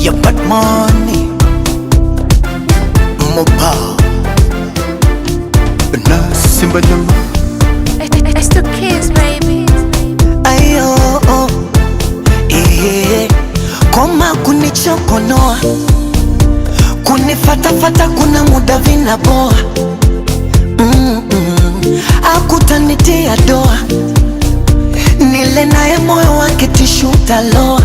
Your bad money, mobile. Na Simba nyama. It's the kids, baby. Ayo, oh, eh, koma kunichokonoa, kunifatafata, kuna muda vinaboa. Akutanitia doa, nile naye moyo wake tishu taloa.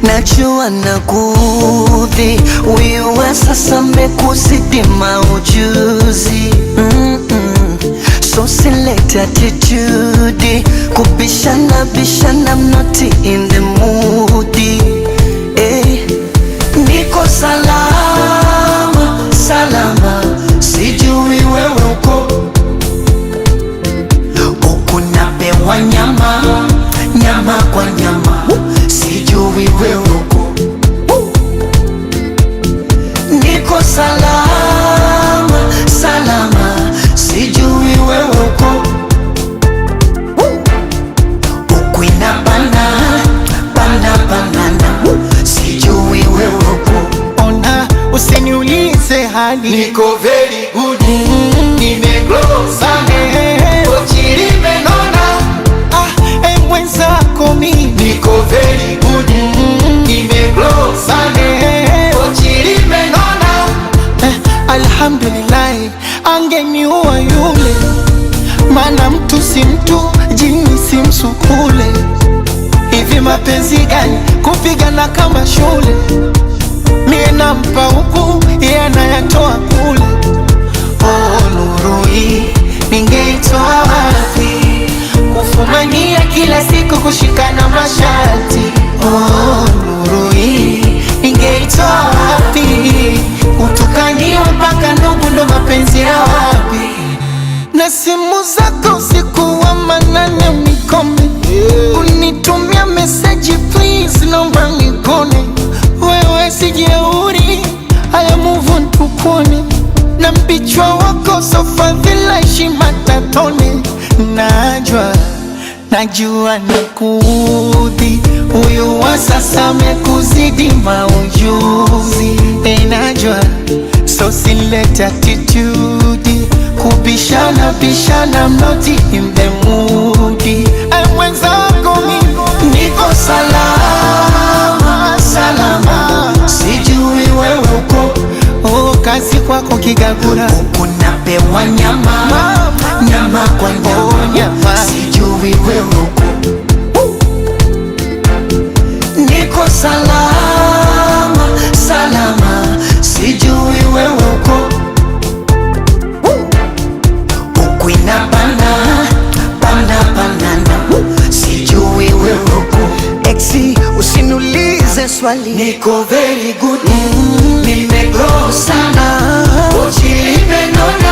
Najua nakuudhi, wiwa sasa mekuzidi maujuzi. So select attitude, kubishana bishana, I'm not in the mood. Eh, niko salama salama, sijui wewe uko huku, napewa nyama nyama kwa nyama, sijui wewe uko. Niko salama salama, sijui wewe uko huku, inabana bana banana, sijui wewe uko. Ona, usiniulize hali. Niko very good, nimegrow sana, kochi limenona. Ah, mwenzako mimi. Niko very good, nimegrow sana, kochi limenona. Eh, alhamdulillahi, angeniua yule, mana mtu si mtu, jini si msukule. Hivi mapenzi gani kupigana kama shule? Mie nampa huku, yeye anayatoa kule. Oh, nuru hii ningeitoa wapi? Kufumania kila siku kushikana masharti. Oh, nuru hii ningeitoa wapi? Kutukaniwa mpaka ndugu ndo mapenzi ya wapi? Na simu zako usiku wa manane unikome, unitumia meseji please, naomba nikone. Wewe si jeuri, haya move on tukone. Na mpichwa wako sofadhila heshima tatone. Najwa, najua nakuudhi, huyu wa sasa amekuzidi maujuzi. Najwa, so silete attitude kubishana bishana, I'm not in the mood. Ay, mwenzako mimi. Niko salama salama, sijui wewe uko. Oh, kazi kwako Kigagura. Huku napewa nyama nyama kwa nyama, Oh, nyama. sijui wewe uko. Niko salama salama, sijui wewe uko huku, inabana bana banana, sijui wewe uko. Exi, usiniulize swali, Niko very good, nimegrow sana, kochi limenona.